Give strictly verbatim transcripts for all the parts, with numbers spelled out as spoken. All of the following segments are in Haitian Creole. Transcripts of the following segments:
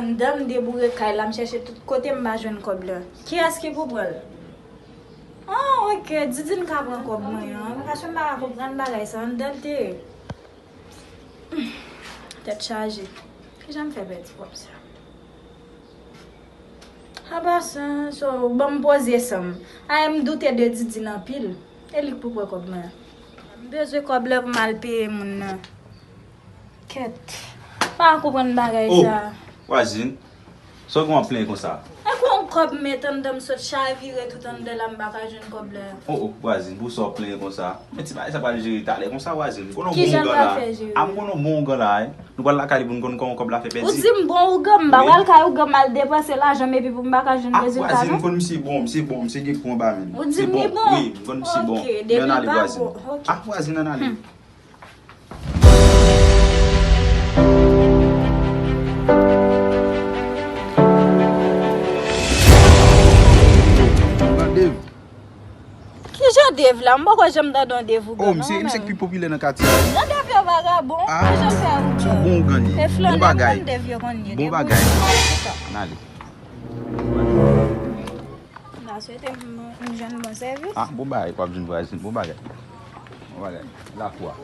Anndan m deboure kay la, m chèche tout kote, m pa jwenn kòb la. Kiyès ki pou pran l? Ah, ok, Didine ka pran kòb mwen an. Paske m pa ka konprann bagay sa, anndan l te ye. Tèt chaje. Kijan m fè pèdi kòb sa? Apa sa, so, ban m poze san m. Ay, m doute de Didine anpil. E li k pou pran kòb mwen an. M bezwen kòb la pou m al peye moun nan. Kèt. Pa konprann bagay sa. Oh, vwazin. Sa w gen w ap plenyen konsa? E kon kòb m met anndan m sot chavire tout anndan la m pa ka jwenn kòb la. Oh, oh, vwazin, pou sa w ap plenyen konsa? Men ti bagay sa pral jere talè konsa, vwazin. M konn yon bon ougan la. Kijan l pral fè jere? A, m konn yon bon ougan la, wi. Nou pral lakay li pou n konn kòman kòb la fè pèdi. Ou di m bon ougan, m pa pral kay ougan m al depanse lajan m epi pou m pa ka jwenn rezilta non. Ah, vwazin, m konn misye bon, misye bon, misye gen kwen ba menm. Ou di m li bon? Wi, m konn misye bon. Ok, depi l pa bon. Ok. Ah, vwazin, ann ale. Kijan Dave la? M poko janm tande yon Dave ougan non, menm. Oh, misye, misye k pi popilè nan katye a. Jan Dave yo vagabon, kijan l fè ougan? Ah, bon ougan li ye. E flannen m konn Dave yo konn ye. Bon bagay. Bon bagay. Ann ale. M ta swete m, m jwenn bon sèvis. Ah, bon bagay, w ap jwenn vwazin, bon bagay. Bon bagay. Lakou a.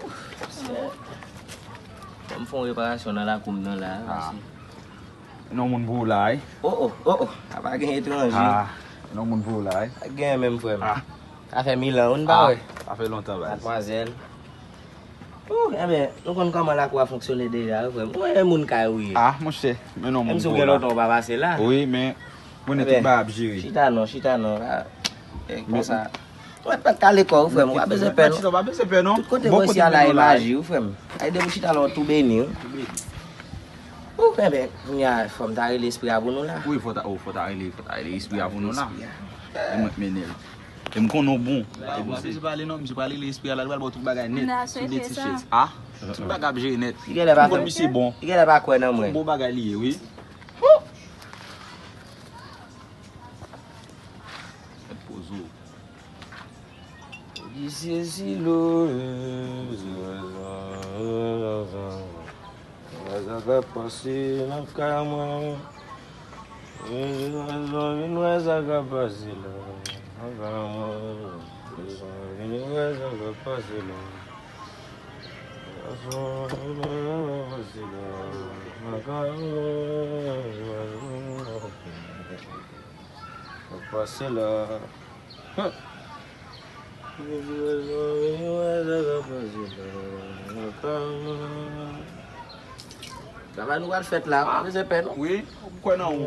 Fò m fè yon reparasyon nan lakou m nan la, mèsi. Gen yon moun pou ou la, wi. Oh, oh, oh, oh. A pa gen etranje. Ah, gen yon moun pou ou la, wi. Pa gen menm, frè m. Ah. Sa fè mil an, wi, n pa wè. Ah, sa fè lontan, baz. Madmwazèl. Ou, enben, nou konn kòman lakou a fonksyone deja, wi, frè m. Ou wè moun kay ou ye. Ah, monchè, men non, moun pou ou la. Menm si w gen lontan ou pa pase la. Wi, men, konnen tout bagay ap jere. Chita non, chita non. Ah, e konsa. Ou mèt pa kale kò w, frè m. Ou pa bezwen pè, non. Ou pa bezwen pè, non. Tout kote w wè si a la, e maji, wi, frè m. Ay, depi w chita la, w tou beni, wi. Ou, enben, kounye a, fò m ta rele espri a pou nou la. Wi, fò ta, oh, fò ta rele, fò ta rele espri a pou nou la. E mwen k mennen l. E m konnen w bon. Misye pale non, misye pral rele espri a la, li pral ba w tout bagay nèt sou de ti chèz. Ah, tout bagay ap jere nèt. M konn misye bon. Li genlè pa kwè nan mwen. Bon bagay li ye, wi. Mèt poze w. Misye silo, sa k ap pase nan kay mwen? Vin wè sa k ap pase la. Vin wè sa k ap pase la. Sa k ap pase la. Travay nou pral fèt la, pa bezwen pè non. Wi, m kwè nan ou.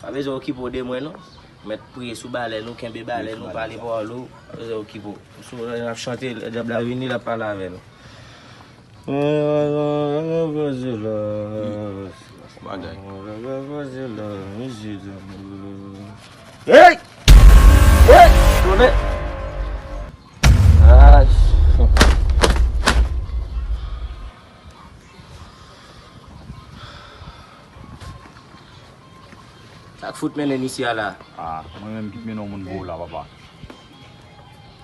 Pa bezwen okipe w de mwen non. Mèt priye sou balè nou, kenbe balè nou, pale pawòl ou. Pa bezwen okipe w. Sou lè n ap chante, lè dyab la vini, l ap pale avè nou. Bagay. Hey! Hey! Tounen! Ay! Sa k fout mennen n isi a la? Ah, mwen menm ki t mennen yon moun pou ou la, papa.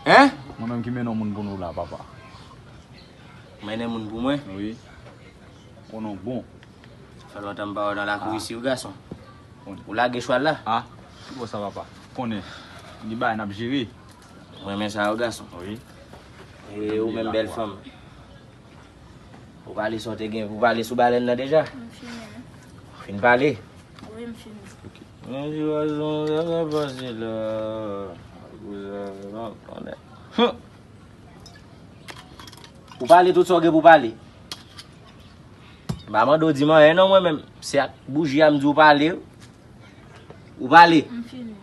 Hein? Mwen menm ki mennen yon moun pou nou la, papa. Mennen moun pou mwen? Wi. Konnen w bon. Sa fè lontan m pa wè w nan lakou isi, wi, gason. Ou lage chwal la? Ah, ki bò sa, papa? Konnen, gen bagay n ap jere. M renmen sa, wi, gason. Wi. E ou menm, bèl fanm? Ou pale sa w te gen pou pale sou balèn nan deja? M fini. Ou fin pale? Wi, m fini. Ok. Mwen di w a zon sa k ap pase la. Ou pale tout sa w gen pou pale. M pa mande w di m anyen non mwen menm. Se ak bouji a m di w pale. Ou pale. M fini.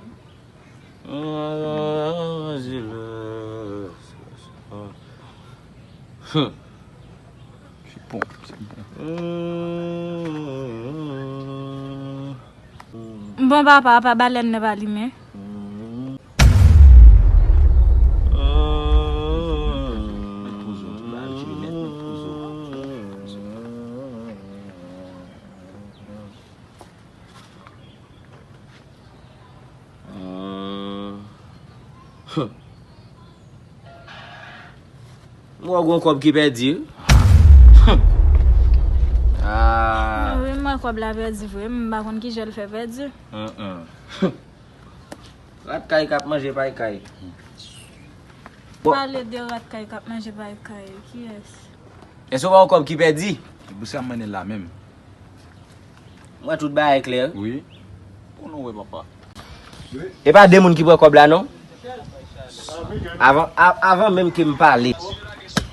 Bon, papa, apa balèn nan pa limen? M wè w gon kòb ki pèdi. Kòb la pèdi vre, m pa konn kijan l fè pèdi. Rat kay k ap manje pay kay. Bon. Pale de rat kay k ap manje pay kay. Kiyès? Èske w pa wè yon kòb ki pèdi? Se pou sa m mennen l la menm. M wè tout bagay klè. Wi. Ou non wè papa. E pa de moun ki pran kòb la non. Avan, a- avan menm ke m pale.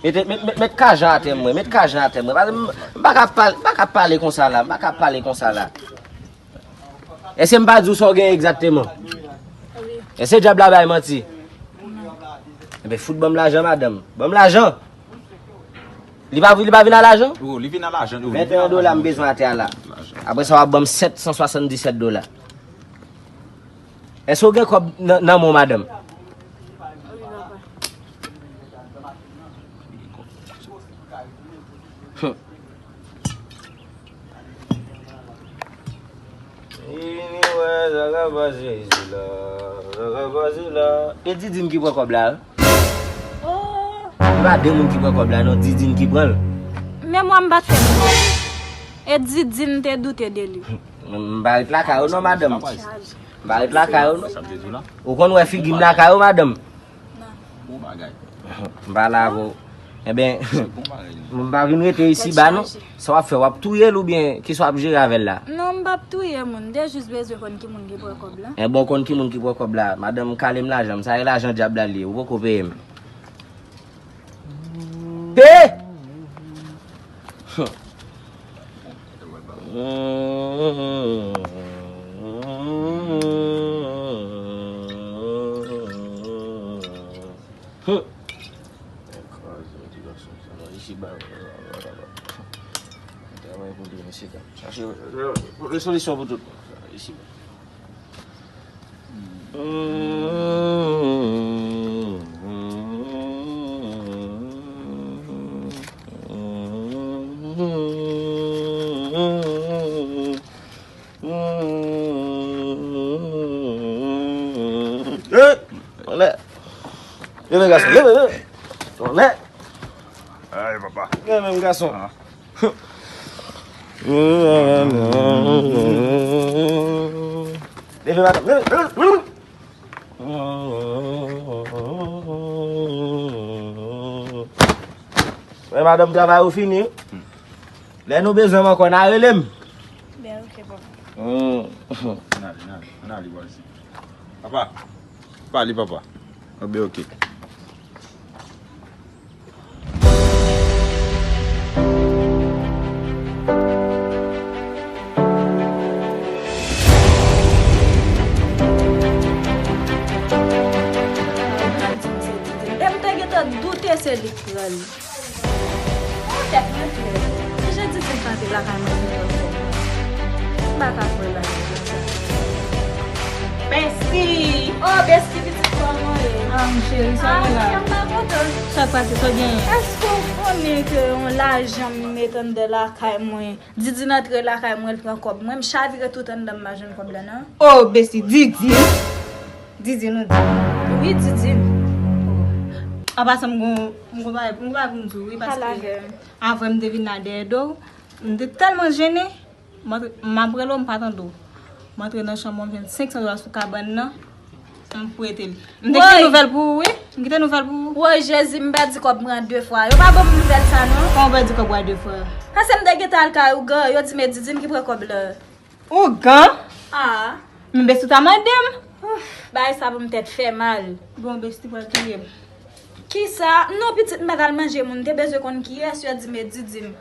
Mete, met, met, met kajan atè mwen, met kajan atè mwen. Paske m, m pa ka pale, m pa ka pale konsa la, m pa ka pale konsa la. Èske m pa di w sa w gen egzakteman? Èske dyab la bay manti? Enben, fout ban m lajan, madanm. Ban m lajan. Li pa, li pa vin a lajan? Oh, li vin a lajan, oh, li vin a lajan. Venteyen dola m bezwen atè a la. Apre sa, w ap ban m sèt san swasanndisèt dola. Èske w gen kòb nan, nan men w, madanm? Vini wè, sa ka pase isi la, sa ka pase la. E Didine ki pran kòb la, wi. Oh. E pa de moun ki pran kòb la, non, Didine ki pran l. Memwa m pa t fè m. E Didine te doute de li. M pa ret lakay ou non, madanm. M pa ret lakay ou non. Ou konn wè figi m lakay ou, madanm. Bon bagay. M pa la avè w. Enben, m pa vin rete isiba non. Sa w ap fè, w ap touye l oubyen kisa w ap jere avè l la? Non, m p ap touye moun. M te jis bezwen konn ki moun ki pran kòb la. Enben, w konn ki moun ki pran kòb la. Madanm, kale m lajan m. Sa e lajan dyab la l ye. Ou poko peye m. Pe! Travay pou li, mesye, dam. Chache, chache solisyon pou tout moun. Isi. Hey! Anlè. Leve, gason, leve, leve. Anlè. Ay, papa. Leve, menm gason. Ah. Leve, madanm, leve, leve, leve. Wè, madanm, travay ou fini. Lè nou bezwen m ankò, n a rele m. Ben, ok, papa. Ann ale, ann ale, ann ale, bòl si. Papa, pale, papa. Anben, ok. E m te gentan doute se li k pran l. Oh, tèt mwen frèt. Ki jan Didine kanpe lakay mwen vin pran kòb mwen? M pa ka kwè bagay konsa. Bestie! Oh, Bestie, pitit kòman w ye? Ah, m cheri, sa gen la? Ah, m pa kontan. Sa k pase, sa w genyen? Èske w konnen ke yon lajan m met anndan lakay mwen? Didine antre lakay mwen, l pran kòb mwen. M chavire tout anndan, m pa jwenn kòb la, non. Oh, Bestie, Didine? Didine, ou di? Wi, Didine. An pasan, m gon, m gon bagay, m gon bagay pou m di w, wi, paske avan m te vin la dèyè do w, m te tèlman jennen, m antre, m ap rele w, m pa tande w. M antre nan chanm ou, m jwenn senk san dola sou kabann nan, m prete l. M te kite nouvèl pou ou, wi. M kite nouvèl pou ou. Woy, Jezi, m pèdi kòb mwen an de fwa. Yo pa ban m nouvèl sa, non. Kòman w pèdi kòb ou an de fwa? Paske m te gentan al kay ougan, yo di m e Didine ki pran kòb la. Ougan? Ah. Men Bestie ta mande m. Ouf, bagay sa pou m tèt fè mal. Bon, Bestie pral touye m. Kisa? Non, pitit, m pa t al manje moun. M te bezwen konn kiyès, yo di m e Didine.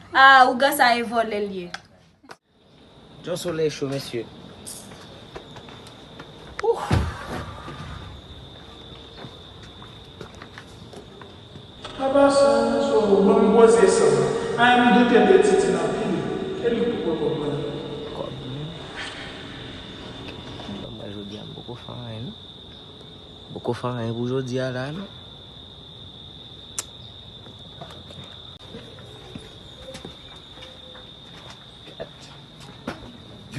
Ah, ougan sa e vòlè l ye. Jan solèy cho, mesye. Ouf. Papa Sans, oh, ban m poze san. Ay, m doute de Titine anpil. E li k pou pran kòb mwen. Kòb mwen? Ban mwen jodi a, m poko fè anyen, non. M poko fè anyen pou jodi a la, non.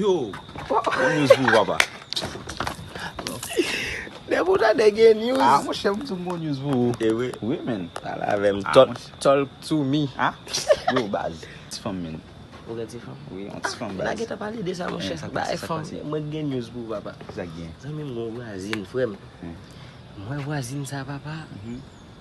Yo, bon news pou ou, papa. Depi w tande gen news. Ah, monchè, m di w bon news pou ou. E vre? Wi, men. Pale avè m. Ah, talk, monchè. Talk to me. Ah? Yo, baz. Ti fanm, men. Ou gen ti fanm? Wi, yon ti fanm. Ah, baz. N a gentan pale de sa, monchè. Bagay fanm, mwen gen news pou ou, papa. Sa k gen? Zanmi m, yon vwazin, frè m. Mwen vwazin sa, papa.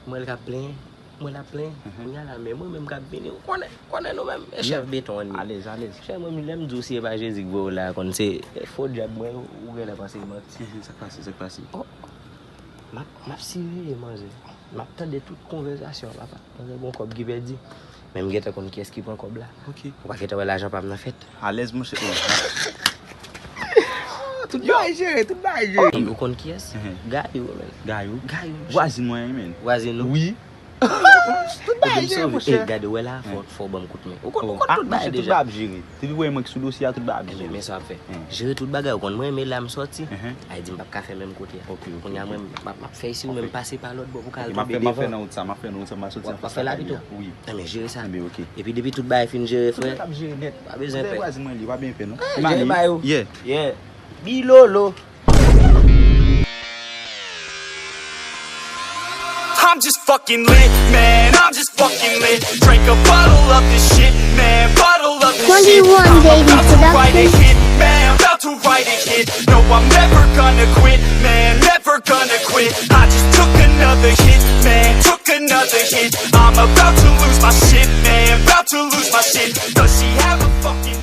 Mwen l k ap plenyen. Mwen l ap plenyen. Kounye a la, men mwen menm k ap vini. Ou konnen, konnen nou menm. E chèf beton an ye. Alèz, alèz. Chè mwen, lè m di w si e pa Jezi k voye w la, konn se fo djab mwen, ou genlè panse e manti. Sa k pase, sa k pase? Oh, m ap, m ap siveye manzè. M ap tande tout konvèsasyon, papa. Manzè gon kòb ki pèdi. Men m gentan konn kiyès ki pran kòb la. Ok. Ou pa gentan wè lajan pa m nan fèt. Alèz, monchè. Tout bagay jere, tout bagay jere. Ou konn kiyès? Gayou, men. Gayou? Gayou, monchè. Vwazin mwen, men. Vwazin ou? Wi. Tout bagay jere, monchè. Gade, wè la, fò, fò w ban m kout men. Ou konn, ou konn tout bagay deja. Tout bagay ap jere. Depi w wè mwen ki sou dosye a, tout bagay ap jere. Men sa w ap fè. Jere tout bagay, ou konn mwen, men la m sòti. Ay di m p ap ka fè menm kote a. Ok, ok. Kounye a mwen, m ap, m ap fè isi, ou menm pase pa lòt bò pou ka al tonbe devan. M ap fè nan wout sa, m ap fè nan wout sa, m ap soti. W ap fè la pito? Wi. Enben, jere sa. Enben, ok. Epi depi tout bagay fin jere, frè. Tout ap jere nèt. Pa bezwen pè. Vwazin mwen li, pa byen pè, non. Jere ba yo. Yeah. Yeah. Bilolo. I'm just fucking lit, man. I'm just fucking lit. Drink a bottle of this shit, man. Bottle of this shit. I'm about to write a hit, man. About to write a hit. No, I'm never gonna quit, man. Never gonna quit. I just took another hit, man. Took another hit. I'm about to lose my shit, man. About to lose my shit. Does she have a fucking